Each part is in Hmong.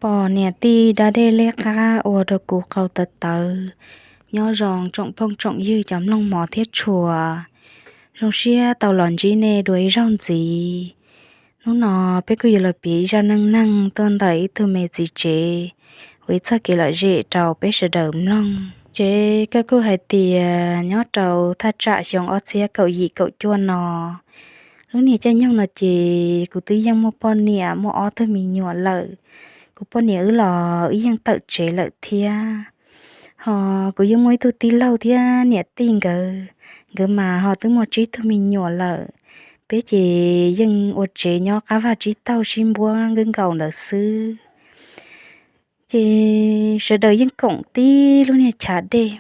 Pom niam tij da dej liab qab ua rau kuv qau tawv tawv. Nyob zoo tsoom phooj tsoom ywg cov mloog hmov thiab tshua, zoo siab tau los ntsib nej dua ib zaug ntxiv. Hnub no peb kuj yuav los piav ib zaj neej neeg tuaj ntawm ib tug me txiv tsev uas ib txoj kev lom zem rau peb sawv daws mloog. Ces koj kuj hais tias nyob rau thaj tsam xyoo ob txhiab kaum yim kaum cuaj no, lub niag caij nyoog no ces kuv twb yeej muaj poj niam muaj ob tug me nyuam lawm. Kuv poj niam wb los wb yeej tawm tsev lawm thiab. Ho kuv yeej muaj ib tug tij laug thiab niam tij nkawd, nkawd mas ho twb muaj tsib tug me nyuam lawm. Peb ces yeej ua tsev nyob qab vaj tsib taug sib npuab nkaus ntawd xwb. Ces sawv daws yeej koom tib lub niag chav dej.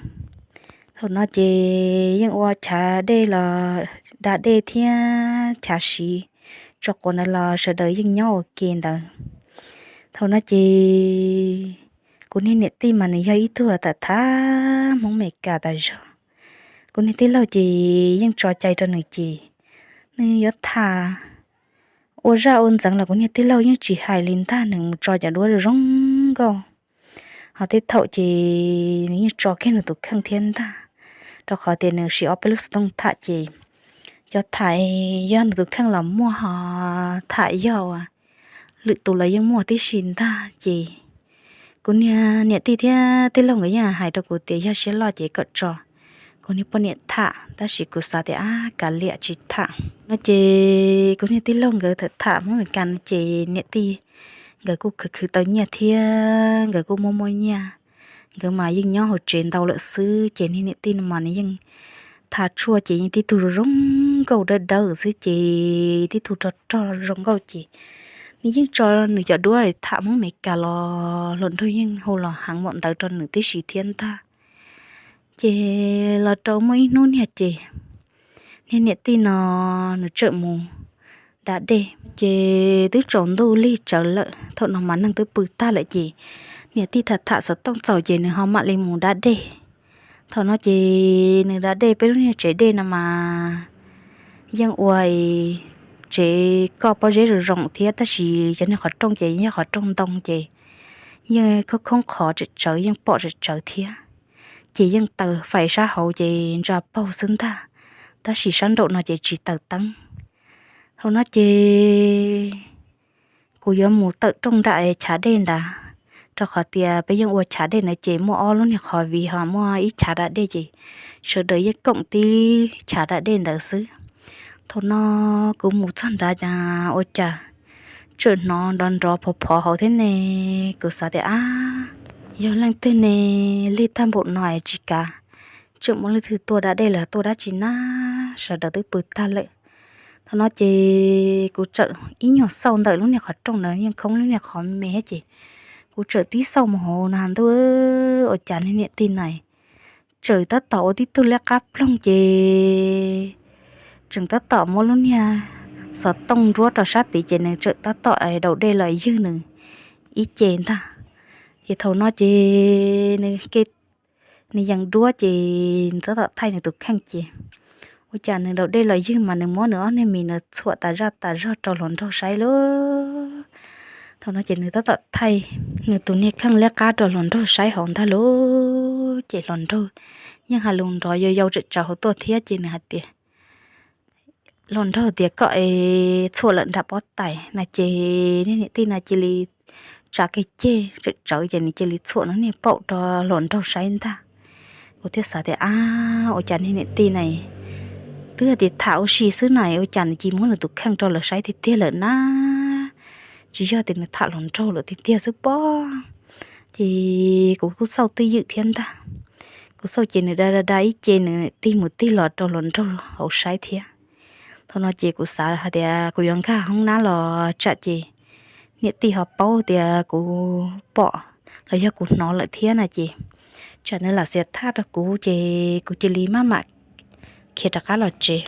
Thaum no ces yeej ua chav dej los da dej thiab chav siv tso quav ntawd los sawv daws yeej nyob ua ke ntawd. Thaum no ces kuv niag niam tij mas nws yog ib tug tham tham Hmoob Meskas tas zog. Kuv niag tij laug ces yeej tso cai rau nws ces nws yuav tham ua zaj ua ntxeev los kuv niag tij laug yeej tsis hais li ntag, nws mus tso cov duab zoo nkauj. Ho tej thaum ces nws yeej tso kiag nws tus kheej thiab ntag, rau qhov tias nws siv ob peb lub xov tooj tham ces cov tham yog nws tus kheej los muaj, ho tham yog lwm tus los yeej muaj tib si ntag ces kuv niag niam tij thiab tij laug nkawd yeej hais rau kuv tias yog siab loj ces kom tso kuv niag poj niam tham, tab sis kuv xav tias ab kav liam tsis tham no ces kuv niag tij laug nkawd tham tham Hmoob Meskas no ces niam tij nkawd kuj khwv khwv tau nyiaj thiab nkawd kuj muaj muaj nyiaj. Nkawd mas yeej nyob hauv tsev ntau lawm xwb ces niag niam tij no mas nws yeej tha tshuaj ces yeej tib tug zoo nkauj dawb dawb xwb ces tib tug rog rog zoo nkauj ces nws yeej tso nws cov duab tham Hmoob Meskas los hluas nraug yeej hu los heev npaum ntawd rau nws tib si thiab ntag. Ces los rau muaj ib hnub niag ces niag niam tij no nws tseem mus da dej ces twb tsaus ntuj lig tsawv lawm, thaum no mas neeg twb pw tag lawm ces niam tij tham tham xov tooj txaus ces nws ho mam li mus da dej. Thaum no ces nws da dej, peb lub niag tsev dej no mas yeej ua tsev koj pob zeb zoo zoo thiab tab sis cov niag qhov rooj ces yog qhov rooj ntoo ces yeej khoob khoob qhov tsawm tsawv, yeej pom tsawm tsawv thiab. Ces yeej taws fais sab hauv ces ntsa paug xwb ntag, tab sis sab nraum no ces tsis taws teeb. Thaum no ces kuv yuav mus tawm rooj nram chav dej ntawd, rau qhov tias peb yeej ua chav dej ntawd ces muaj ob lub niag qhov viv ho muaj ib chav da dej ces sawv daws yeej koom tib chav da dej ntawd xwb. Thaum no kuv mus txog ntawd cas ua cas tseem hnov nrov nrov phov phov hauv thiab ne. Kuv xav tias ab, yog leej twg ne, lig tag npaum no es tsis kav, tseem muaj leej twg tuaj da dej los tuaj dab tsi na, sawv daws twb pw tag lawm. Thaum no ces kuv txawm ib nyuag xauj ntawm lub niag qhov rooj ntawd yeej khoob lub niag qhov me thiab ces kuv txawm tib xauj mus hauv no ntuj, ua cas niag niam tij na tseem tab tom ua tib tug liab qab ploog ces tseem tab tom muab lub niag xov tooj nruab rau sab tid ces nws tseem tab tom daus dej los ywg nws ib ce ntag. Ces thaum no ces nws ke, nws yees duab ces nws tab tom thaij nws tus kheej ces ua cas nws daus dej los ywg mas nws muab nws ob niag mis nws txhuam tas zaj tas zog rau hluas nraug saib lauj. Thaum no ces nws tab tom thaij nws tus niag kheej liab qab rau hluas nraug saib hauv ntag lauj. Ces hluas nraug yeej hais lus nrov yau yau tsawm tsawv hauv tuaj thiab ces nws hais tias, hluas nraug tias koj es txhuam lawm nram pob tais na ces niag niam tij no cia li tsa kiag ceg tsawm tsawv ces nws cia li txhuam nws niag paum rau hluas nraug saib ntag. Kuv thiaj xav tias ab, ua cas niag niam tij na twb tias tham ua si xwb na, ua cas nws cia muab nws tus kheej rau lawv saib tiag tiag lawm na, tsis yog tias nws tham hluas nraug lawm tiag tiag xwb pob. Ces kuv kuj xauj twj ywm thiab ntag. Kuv xauj ces nws da da da ib ce nws tig mus tig los rau hluas nraug hauv saib thiab. Thaum no ces kuv xav hais tias kuv yuav nkag hoob nab los tsam ces niam tij ho paub tias kuv pom los yog kuv hnov lawm thiab na ces tsam nws lam xiav thaj rau kuv ces kuv cia li maj mam khiav rov qab los tsev.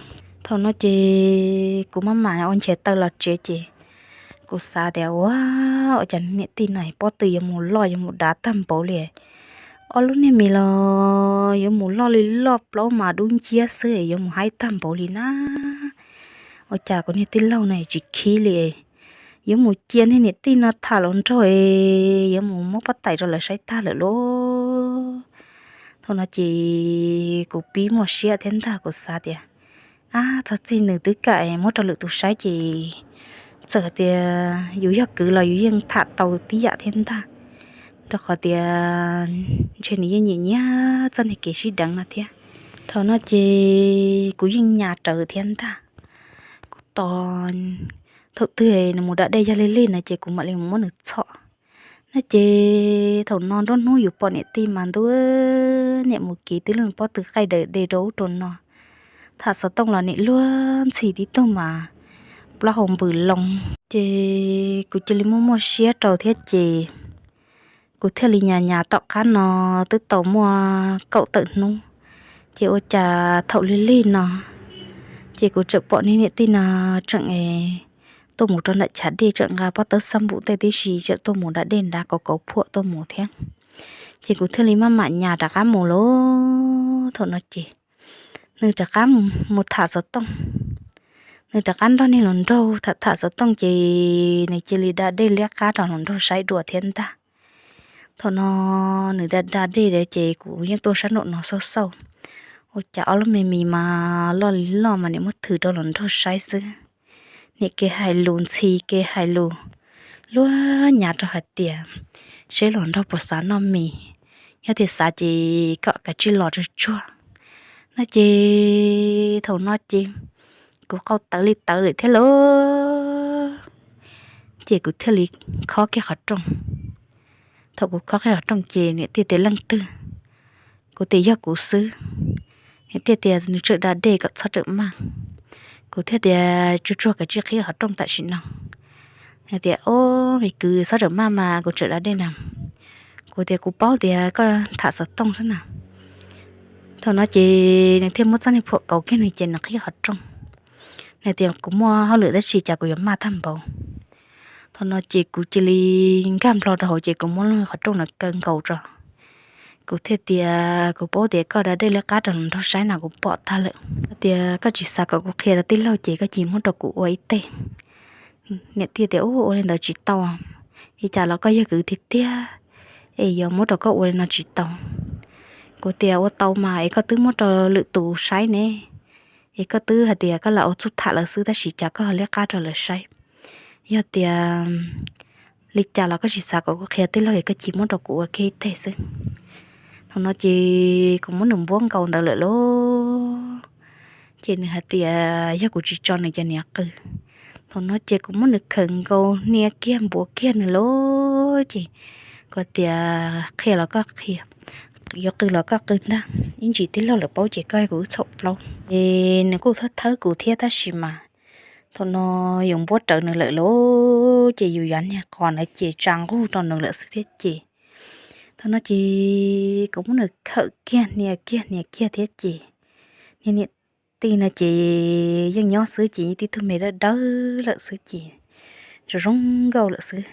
Thaum no ces kuv maj mam ua nchav taw los tsev ces kuv xav tias ua, ua cas niam tij na pob tw yuav mus loj yuav mus dav tag npaum li, ob lub niag mis los yuav mus loj li loj plaub mas dub nciab xwb yuav mus haib tag npaum li na. Ua cas kuv niag tij laug na tsis khib li, yuav mus cia niag niam tij no tham hluas nraug, yuav mus muab pob tais rau lawv saib tag lawm lauj. Thaum no ces kuv pib muaj siab thiab ntag, kuv xav tias, ab, txog txij nws twb kam muab rau lwm tus saib ces txawm tias yus yog kwv los yus yeej tham tau tib yam thiab ntag, rau qhov tias ntshe nws yeej nyiam nyiam txoj niag kev sib deev no thiab. Thaum no ces kuv yeej nyas rawv thiab ntag. Kuv tos thaum twg nws mus da dej yog lig lig no ces kuv mam li mus muab nws txhom. No ces thaum no nruab hnub yus pom niam tij mas ntuj, niam mus kev twb leej pob tw qaij daws de rau ub rau no, tham xov tooj los nim luag ntxhi tib tug mas plaub hau npws loo. Ces kuv cia li muaj muaj siab rau thiab ces kuv thiaj li nyas nyas tom qab no twb tau muaj kaum tawm hnub, ces ua cas thaum lig lig no ces kuv tseem pom niag niam tij no tseem tuaj mus rau nram chav dej, tseem nqa pob tawb xab npum tej tib si tseem tuaj mus da dej nrad kauv kauv phuam tuaj mus thiab. Ces kuv thiaj li maj mam nyas rov qab mus lauj. Thaum no ces nws rov qab mus tham xov tooj, nws rov qab nrog niag hluas nraug tham tham xov tooj ces nws cia li da dej liab qab rau hluas nraug saib dua thiab ntag. Thaum no nws da da dej ces kuv yeej tuaj sab nraum no xauj xauj, ua cas ob lub me mis mas loj li loj mas nim muab thws rau hluas nraug saib xwb. Nim kev hais lus ntxhi kev hais lus luag nyav rau hais tias seb hluas nraug puas xav noj mis, yog tias xav ces kom kav tsij los tsuag tsuag. No ces thaum no ces kuv qau tawv li tawv lawm thiab lauj, ces kuv thiaj li khob kiag qhov rooj. Thaum kuv khob kiag qhov rooj ces niam tij tias leej twg, kuv tias yog kuv xwb. Niam tij tias nws tseem da dej kom txhob tseem maj. Kuv thiaj tias tsuag tsuag kav tsij qhib qhov rooj tam sim no. Nws tias o, me kwv txhob tseem maj mas kuv tseem da dej na. Kuv tias kuv paub tias koj tham xov tooj xwb na. Thaum no ces nws thiaj muab txoj niag phuam kauv kiag nws ces nws qhib qhov rooj. Nws tias kuv muaj hauj lwm tab sis cas kuv yuav maj tag npaum. Thaum no ces kuv cia li nkag nplo rau hauv ces kuv muab lub qhov rooj no kaw nkaus tso. Kuv thiaj tias kuv paub tias koj da dej liab qab rau hluas nraug saib no kuv pom tag lawm. Koj tias koj tsis xav kom kuv qhia rau tij laug ces koj cia li muab rau kuv ua ib teg. Niam tij tias u, ua li ntawd tsis tau, li cas los koj yog kwv tiag tiag, es yuav muab rau koj ua li no tsis tau. Kuv tias ua tau mas es koj twb muab rau lwm tus saib ne, es koj twb hais tias koj lam ua txuj tham lawv xwb tab sis cas koj ho liab qab rau lawv saib. Yog tias li cas los koj tsis xav kom kuv qhia tij laug es koj cia li muab rau kuv ua kiag ib teg xwb. Thaum no ces kuv muab nws npuab nkaus ntawd lawm lauj. Ces nws hais tias yog kuv tsis tso nws ces nws qw. Thaum no ces kuv muab nws khawm nkaus hnia kiag npuab kiag nws lauj. Ces kuv tias qhia los koj qhia, yuav qw los koj qw ntag, ib ntsis tij laug lawv paub ces koj kuv wb txhaum plaub. Es nws kuj thawb thawb kuv thiab tab sis mas thaum no yus npuab rawv nws lawm lauj, ces yus yav niag qos ntawd ces tsa nqug rau nws lawm xwb thiab ces. Thaum no ces kuv muab nws khawm kiag hnia kiag hnia kiag thiab ces niag niam tij no ces yeej nyob xwb ces yeej tib tug me dawb dawb lawm xwb ces zoo zoo nkauj lawm xwb.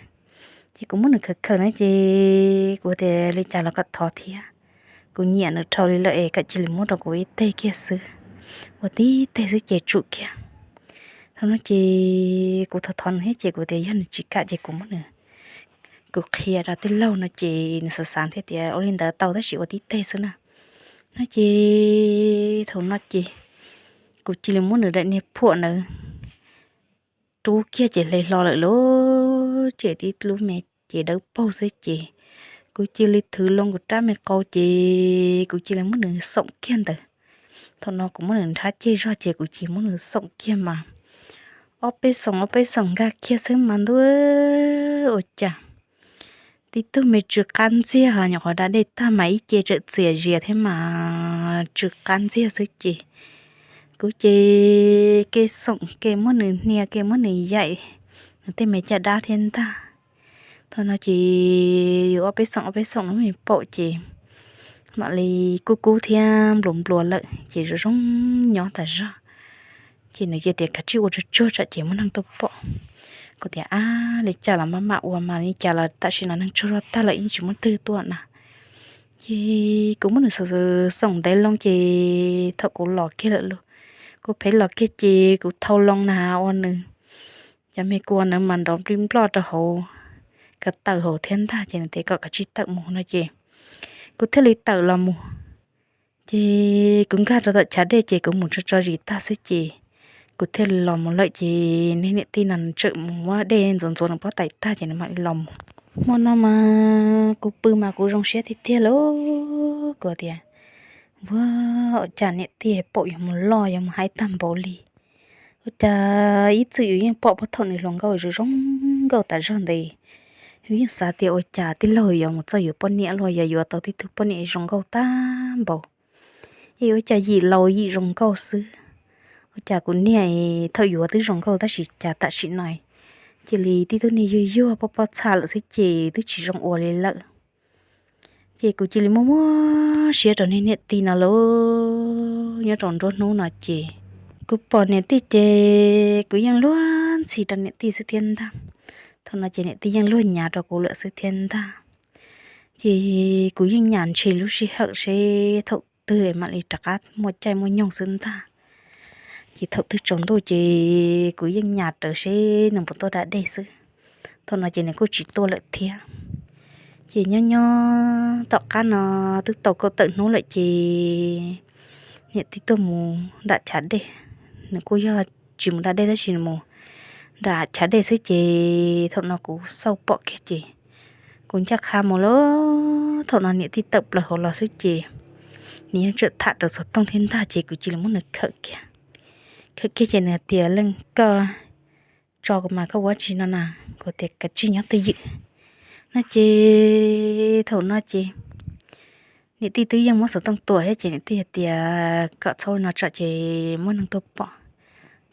Ces kuv muab nws khawm khawm na ces kuv tias li cas los kom thov thiab, kuv nyiam nws dhau li lawm es kom cia li muab rau kuv ib teg kiag xwb, ua tib teg xwb ces tsum kiag. Thaum no ces kuv thov thov nws thiab ces kuv tias yog nws tsis kam ces kuv muab nws, kuv qhia rau tij laug no ces nws xav xav thiab tias ua li ntawd tau tab sis ua tib teg xwb na. No ces thaum no ces kuv cia li muab nws daim niag phuam ntawd rub kiag ces hle hlo lawm lauj, ces tib lub me ces dawb paug xwb ces kuv cia li thwv loo kuv rab me qau ces kuv cia li muab nws xoom kiag ntawd. Thaum no kuv muab nws nrhab ceg zog ces kuv cia li muab nws xoom kiag mas ob peb xoom ob peb xoom nkag kiag xwb mas ntuj, ua cas tib tug me tsw qab ntxiag ho nyuam qhuav da dej tag mas ib ce tseem txias zias thiab mas tsw qab ntxiag xwb ces kuv ces ke xoom ke muab nws hnia ke muab nws yaim nws tej me caj dab thiab ntag. Thaum no ces yus ob peb xoom ob peb xoom no me paum ces mam li kub kub thiab nplua nplua lawm ces zoo zoo nyob tas zog. Ces nws cia tias kav tsij ua tsuag tsuag tsam ces muaj neeg tuaj pom. Kuv tias ab, li cas los maj mam ua mas li cas los tam sim no neeg tsaug zog tag lawm yeej tsis muaj twg tuaj na. Ces kuv muab nws xoom ntev loo ces thaum kuv los kiag lawm lauj, kuv phev los kiag ces kuv thau loo na ua nws cov me kua ntawd mas nrov nplij nploj rau hauv, ka tawm hauv thiab ntag. Ces nws tias kom kav tsij tawm mus no ces kuv thiaj li tawm los mus. Ces kuv nkag rau tom chav dej ces kuv mus tso tso zis tag xwb ces kuv thiaj li los mus lawm. Ces niag niam tij no nws tseem mus muab dej ntxuav ntxuav nws pob tais tag ces nws mam li los mus. Hmo no mas kuv pw mas kuv zoo siab tiag tiag li. Kuv tias, ua cas niam tij paum yuav mus loj yuav mus haib tag npaum li. Ua cas ib txwm yus yeej pom pov thaum nws hluas nkauj zoo zoo nkauj tas zog ntev, yus yeej xav tias ua cas tij laug yuav mus txog yuav poj niam los yog yuav tau tib tug poj niam zoo nkauj tag npaum. Es ua cas yim laus yim zoo nkauj xwb. Ua cas kuv niag thaum yuav twb zoo nkauj tab sis cas tam sim no cia li tib tug niag yuag yuag pob pob txha lawm xwb ces twb tsis zoo ua li lawm. Ces kuv cia li muaj muaj siab rau niag niam tij no lauj. Nyob rau nruab hnub no ces kuv pom niam tij ces kuv yeej luag ntxhi rau niam tij xwb thiab ntag. Thaum no ces niam tij yeej luag nyav rau kuv lawm xwb thiab ntag. Ces kuv yeej nyam ntshis lub sij hawm seb thaum twg mam li rov qab muaj caij muaj nyoog xwb ntag. Ces thaum twg tsaus ntuj ces kuv yeej nyam rawv seb nws puas tuaj da dej xwb. Thaum no ces nws kuj tsis tuaj lawm thiab. Ces nyob nyob tom qab no twb tau kaum tawm hnub lawm ces niam tij tuaj mus nram chav dej. Nws kuj yog tsis mus da dej tab sis nws mus nram chav dej xwb ces thaum no kuv xauj pom kiag ces kuv ncaj qha mus lawm. Thaum no niam tij tawm plaws hauv los xwb ces nws yeej tseem tham rau xov tooj thiab ntag ces kuv cia li muab nws khawm kiag. Khawm kiag ces nws tias, Leej, koj tso kuv mas koj ua dab tsi no na? Kuv tias, Kav tsij nyob twj ywm no ces thaum no ces niam tij twb yeej muab xov tooj tua thiab ces niam tij hais tias, Koj txhob ua no tsam ces muaj neeg tuaj pom.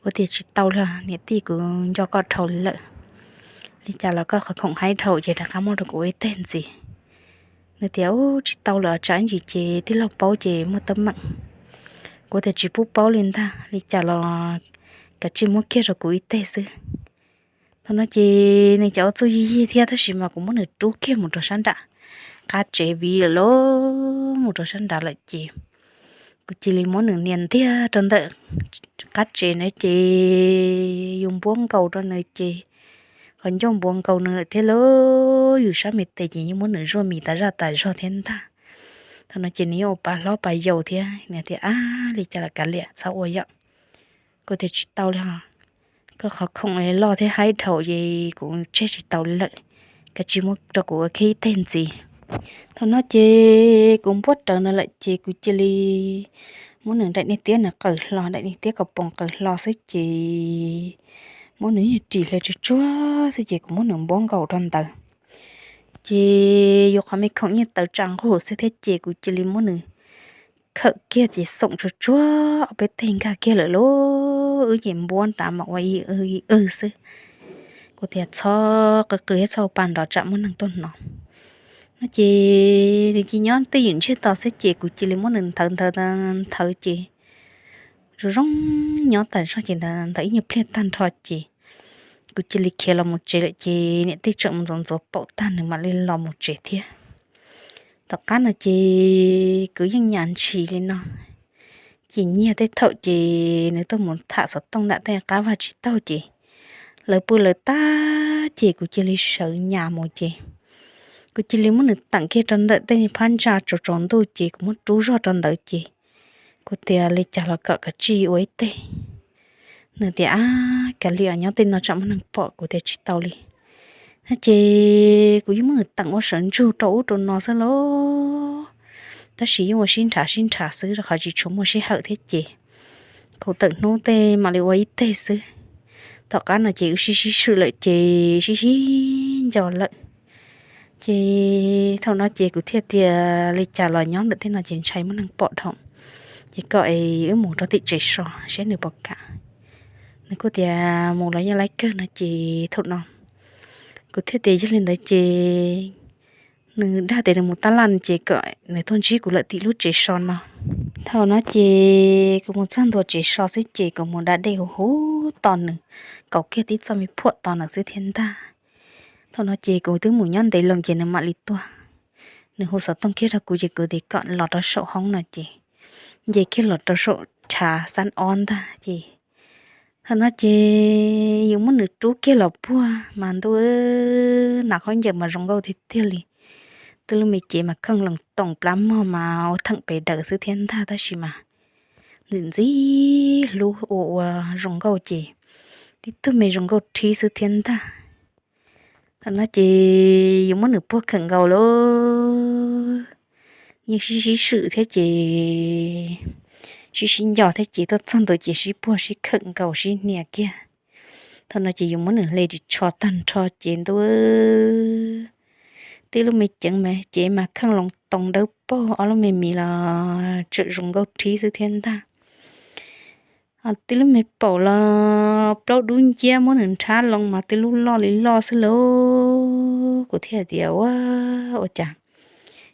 Kuv tias, Tsis tau li, niam tij, kuv nco koj dhau li lawm. Li cas los koj qhov khoom haib dhau ces rov qab muab rau kuv ua ib teg ntxiv. Nws tias, Ub, tsis tau lawm, tsam ib ntsis ces tij laug paub ces muaj teeb meem. Kuv tias, Tsis pub paub li ntag, li cas los kav tsij muab kiag rau kuv ib teg xwb. Thaum no ces nws cov ua txuj yig yig thiab tab sis mas kuv muab nws rub kiag mus rau sab nram qab tsev viv lawm lauj, mus rau sab nrad lawm ces kuv cia li muab nws nias ntiag rau ntawm qab tsev na ces yus npuab nkaus rau nws ces qhov ncauj npuab nkaus nws lawm thiab lauj, yus sab me tes ces yeej muab nws zuaj mis tas zaj tas zog thiab ntag. Thaum no ces nws yeej ua pa hlob pa yau thiab, nws tias, Ab, li cas los kav liam, txhob ua yom. Kuv tias, Tsis tau li os, koj qhov khoom loj thiab haib dhau ces kuv tseg tsis tau li lawm, kav tsij muab rau kuv ua kiag ib teg ntxiv. Thaum no ces kuv npuab rawv nws lawm ces kuv cia li muab nws daim niag tiab nws qaws hlo, daim niag tiab kaus poom qaws hlo xwb ces muab nws nyuag ris hle tsuag tsuag xwb ces kuv muab nws npuab nkaus rau ntawd. Ces yus qhov me khoom yeej tawv tsa nqug xwb thiab ces kuv cia li muab nws khawm kiag ces xoom tsuag tsuag ob peb teg nkag kiag lawm lauj, wb ces npuab nrad mas ua ib wb xwb. Kuv tias, Txhob qw qw thiab txhob ua pa nrov tsam muaj neeg tuaj hnov no ces nws cia li nyob twj ywm ntsiag to xwb ces kuv cia li muab nws nthawv nthawv nthawv ces zoo zoo nyob tas zog ces ntawd ib nyuag pliag tag nrho ces kuv cia li khiav los mus tsev lawm ces niam tij tseem mus ntxuav ntxuav paum tag nws mam li los mus tsev thiab. Tom qab no ces kuv yeej nyam ntshis li no ces nyiag tej thaum ces nws tuaj mus tham xov tooj nram tej qab vaj tsis taug ces lawv pw lawv tag ces kuv cia li sawv nyas mus ces kuv cia li muab nws teem kiag rau ntawm tej phab ntsa tsaus tsaus ntuj ces kuv muab rub zog rau ntawd ces kuv tias, Li cas los kom kav tsij ua ib teg. Nws tias, Ab, kav liam, nyob tej no tsam muaj neeg pom. Kuv tias, Tsis tau li. Ces kuv yeej muab nws teem ua sawv ntsug rau ub rau no xwb lauj, tab sis yeej ua sib nrhav sib nrhav xwb rau qhov tsis tshua muaj sij hawm thiab ces kaum tawm hnub tej mam li ua ib teg xwb. Tom qab no ces wb sib sib swm lawm ces sib sib nco lawm. Ces thaum no ces kuv thiaj tias, Li cas los nyob ntawm tej no ces ntshai muaj neeg pom dhau, ces kom wb mus rau tim tsev so saib nws puas kam. Nws kuj tias, Mus los yeej laib kawg no ces thaum no kuv thiaj tias, Yog li ntawd ces nws dag tias nws mus tab laj ces kom nws tuaj ntsib kuv lawm tim lub tsev so no. Thaum no ces kuv mus txog ntua tsev so xwb ces kuv mus da dej huv huv tos nws, kaus kiag tib txoj me phuam tos nws xwb thiab ntag. Thaum no ces kuv twb mus nyob ntev loo ces nws mam li tuaj. Nws hu xov tooj kiag rau kuv ces kuv tias kom los rau saum hoob no ces nce kiag los rau saum chav xab ob ntag ces Thaum no ces yus muab nws rub kiag los puag mas ntuj, hnav khaub ncaws mas zoo nkauj tiag tiag li. Twb lub me cev mas kheej loo toos, plab mog mas ua theem pes daws xwb thiab ntag, tab sis mas ntxim ntxim hlub ua ua zoo nkauj ces tib tug me zoo nkauj rhib xwb thiab ntag. Thaum no ces yus muab nws puag khawm nkaus lawm, yeej sib sib swm thiab ces sib sib nco thiab ces tuaj txog ntua ces sib puag sib khawm nkaus sib hnia kiag. Thaum no ces yus muab nws hle ris tsho tag nrho ces ntuj, twb lub me ceev mas cev mas kheej loo toos dawb paug, ob lub me mis los tseem zoo nkauj rhib xwb thiab ntag. Twb lub me paum los plaub dub nciab, muab nws nrhab loo mas twb lub loj li loj xwb lauj. Kuv thiaj tias ua, ua cas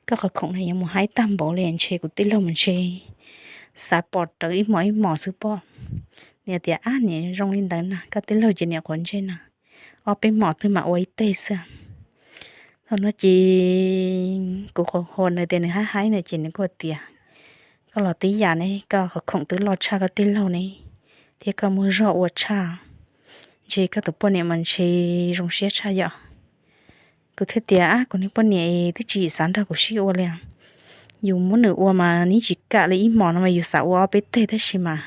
koj qhov khoom no yuav mus haib tag npaum li, ntshe kuv tij laug mas ntshe xav pom rawv ib hmos ib hmos xwb pob. Nws tias ab, niam zoo li ntawd na, koj tij laug ces niam quav ntsej na, ob peb hmos twg mam ua ib teg xwb. Thaum no ces kuv qhuas qhuas nws tias nws haib haib na ces nws kuj tias koj los tib yam ne, koj qhov khoom twb loj tshaj koj tij laug ne, thiab koj muaj zog ua tshaj, ntshe koj tus poj niam mas ntshe zoo siab tshaj yom. Kuv thiaj tias ab, kuv niag poj niam twb tsis xav nrog kuv sib ua li, yus muab nws ua mas nws tsis kam li, ib hmos no mas yus xav ua ob peb teg tab sis mas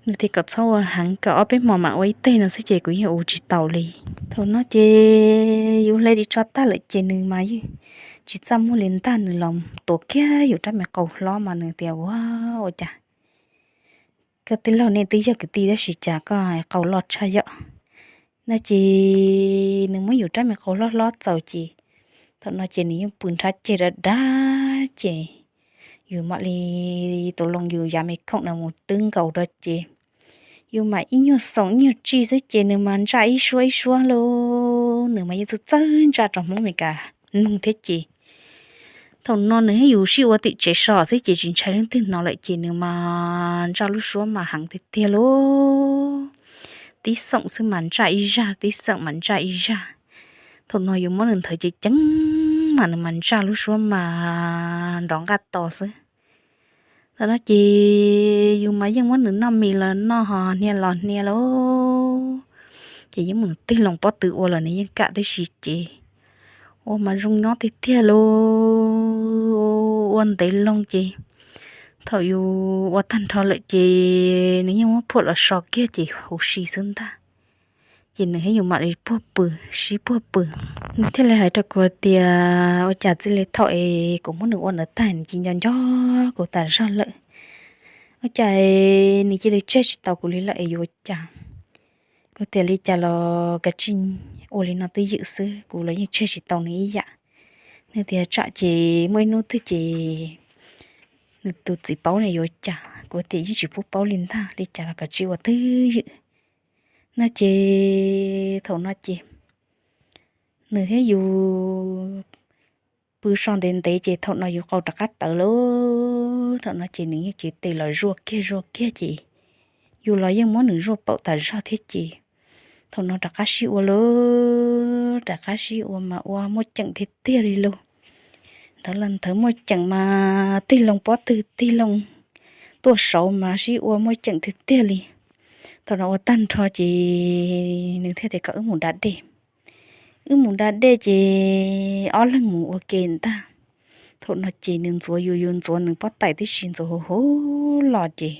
nws tias kom txhob ua heev, kom ob peb hmos mam ua ib teg no xwb ces kuv yeej ua tsis taus li. Thaum no ces yus hle ris tsho tag lawm ces nws mas yeej tsis txaj muag li ntag, nws los tuav kiag yus rab me qau hlob mas nws tias ua, ua cas koj tij laug nej twb yog kwv tij tab sis cas koj qau loj tshaj yom. No ces nws muab yus rab me qau hlob hlob txaus ces thaum no ces nws yeej pw nrhab ceg rau dav ces yus mam li tus loo yus yav me khoom no mus twb nkaus rau ces yus mam ib nyuag xoom ib nyuag tsij xwb ces nws mas ntsaj ib suab ib suab lauj, nws mas yeej txawj txawj ntsaj rau Hmoob Meskas nug thiab ces thaum no nws thiab yus sib ua tim tsev so xwb ces tsis ntshai leej twg hnov lawm ces nws mas ntsaj lub suab mas heev tiag tiag lauj. Tib xoom xwb mas ntsaj ib zaj, tib xoom mas ntsaj ib zaj. Thaum no yus muab nws nthawv ceev ceev mas nws mas ntsaj lub suab mas nrov nqaj to xwb. Thaum no ces yus mas yeej muab nws noj mis los noj, ho hnia los hnia lauj, ces yeej mus tig loo pob tw ua los nws yeej kam tib si ces ua mas zoo nyob tiag tiag lauj. Ua ntev loo ces thaum yus ua tag nrho lawm ces nws yeej muab phuam los so kiag ces huv si xwb ntag. Ces nws thiab yus mam li puag pw, sib puag pw. Nws thiaj li hais rau kuv tias ua cas txij li thaum es kuv muab nws ua ntawd tag nws cia li nco nco kuv tas zog lawm. Ua cas nws cia li tseg tsis tau kuv li lawm es yuav ua cas? Kuv tias li cas los kav tsij ua li no twj ywm xwb, kuv los yeej tseg tsis tau nws ib yam. Nws tias tsam ces muaj ib hnub twg ces nws tus txiv paub ne yuav ua cas. Kuv tias yeej tsis pub paub li ntag, li cas los kav tsij ua twj ywm. No ces thaum no ces nws thiab yus pw so ntev ntev ces thaum no yus qau rov qab tawv lawm. Thaum no ces nws yeej cev tes los zuaj kiag zuaj kiag ces yus los yeej muab nws zuaj paum tas zog thiab ces thaum no rov qab sib ua lawm, rov qab sib ua mas ua muaj ceem tiag tiag li lauj. Ntawd los ntawd muaj ceem mas tig loo pob tw tig loo tuaj saud mas sib ua muaj ceem tiag tiag li. Thaum no ua tag nrho ces nws thiaj tias kom wb mus da dej. Wb mus da dej ces ob leeg mus ua ke ntag. Thaum no ces nws ntxuav yus, yus ntxuav nws pob tais tib si, ntxuav huv huv los ces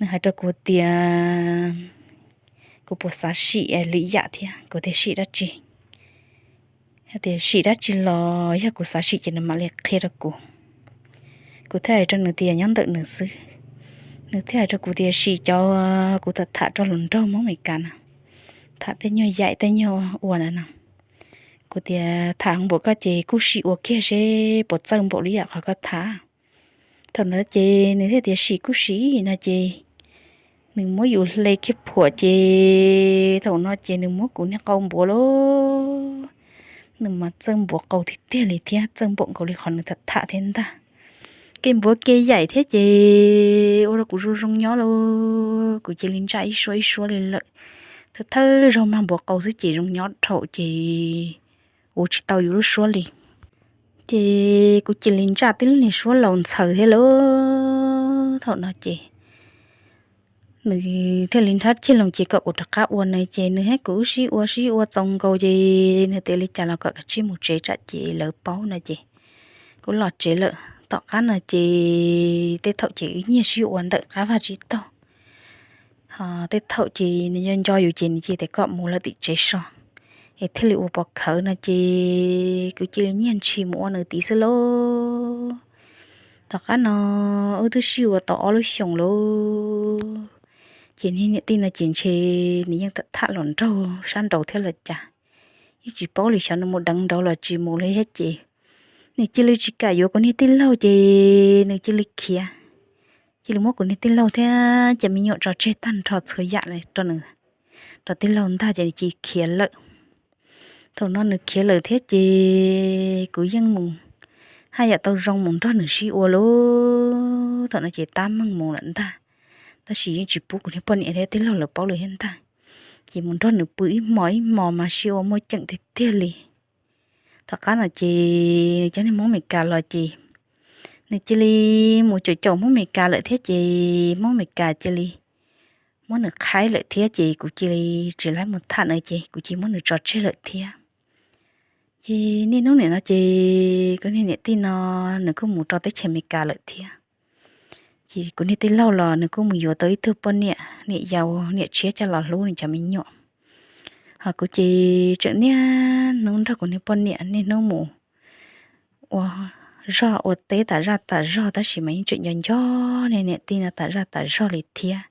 nws hais rau kuv tias kuv puas xav sim li yam thiab. Kuv tias sim dab tsi? Tias sim dab tsi los yog kuv xav sim ces nws mam li qhia rau kuv. Kuv thiaj hais rau nws tias nyob ntawm nws xwb. Nws thiaj hais rau kuv tias sim cov kuv tham tham rau hluas nraug Hmoob Amelikas na, tham tej nyuag yaim tej nyuag ua ntawd no. Kuv tias tham npaum koj ces kuj sim ua kiag seb puas txawj npaum li yam qhov koj tham. Thaum ntawd ces nws thiaj tias sim kuj sim no ces nws muab yus hle kiag phuam ces thaum no ces nws muab kuv niag qau npuav lawm. Nws mas txawj npuav qau tiag tiag li thiab txawj npaum nkaus li qhov nws tham tham thiab ntag. Kev npuav kev yaim thiab ces ua rau kuv zoo zoo nyob lawm, kuv cia li ntsaj ib suab ib suab li lawm. Thawj thawj zaug mag npuav qau xwb ces zoo nyob dhau ces ua tsis tau yus lub suab li. Ces kuv cia li ntsaj tib lub niag suab laus ntxhaws thiab lawm. Thaum no ces nws thiaj li nrhab ceg loo ces kom kuv rov qab ua no ces nws thiab kuv wb sib ua sib ua txaus nkaus ces nws tias li cas los kom kav tsij mus tsev tsam ces lawv paub no ces kuv los tsev lawm. Tom qab no ces tej thaum ces wb nyiag sib ua ntawm qab vaj tsib taug. Ho tej thaum ces nws nco nco yus ces nws cia li kom mus lawm tim tsev so, es thiaj li ua pov khawv no ces kuv cia li nyiag ntshis mus ua nws tid xwb lauj. Tom qab no wb twb sib ua tau ob lub xyoos lauj, ces niag niam tij no ces ntshe nws yeej tham los nraug sab nraud thiab los cas, yeej tsis paub li xyov nws mus deev nraud los tsis mus li thiab ces nws cia li tsis kam yuav kuv niag tij laug ces nws cia li khiav. Cia li muab kuv niag tij laug thiab cov me nyuam tso tseg tag nrho txhua yam rau nws, rau tij laug ntag ces nws cia li khiav lawm. Thaum no nws khiav lawm thiab ces kuv yeej mus haj yam tau zoo mus nrog nws sib ua lauj. Thaum no ces tab meeg mus lawm ntag, tab sis yeej tsis pub kuv niag poj niam thiab tij laug lawv paub li thiab ntag. Ces mus nrog nws pw ib hmos ib hmos mas sib ua muaj ceem tiag tiag li. Tom qab no ces nws cov niag Hmoob Mes Kas los ces nws cia li mus caum caum Hmoob Mes Kas lawm thiab ces Hmoob Mes Kas cia li muab nws qhaib lawm thiab ces kuv cia li tsis laib mus tham nws ces kuv cia li muab nws tso tseg lawm thiab. Ces niaj hnub nim no ces kuv niag niam tij no nws kuj mus rau teb chaws Amelikas lawm thiab. Ces kuv niag tij laug los nws kuj mus yuav tau ib tug poj niam, niam yau niam tshiab coj los hlub nws cov me nyuam. Ho kuv ces tseem niaj hnub nrog kuv niag poj niam niaj hnub mus ua zog ua teb tas zaj tas zog tab sis mas yeej tseem nco nco niag niam tij no tas zaj tas zog li thiab.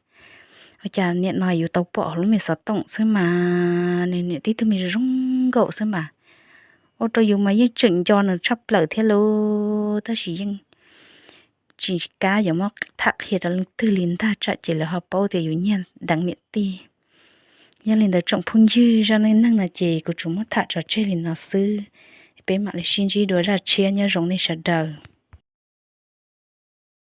Ua cas nim no yus tau pom hauv lub me xov tooj xwb mas nws niam tij tug me zoo nkaus xwb mas ua rau yus mas yeej tseem nco nws tshaj plaws thiab lauj. Tab sis yeej tsis kam yuav muab tham qhia rau leej twg li ntag tsam ces lawv ho paub tias yus nyiag deev niam tij. Yog li ntawd tsoom phooj ywg, zaj neej neeg no ces kuv tsuas muab tham tso tseg li no xwb. Peb mam li sib ntsib dua zaj tshiab, nyob zoo nej sawv daws.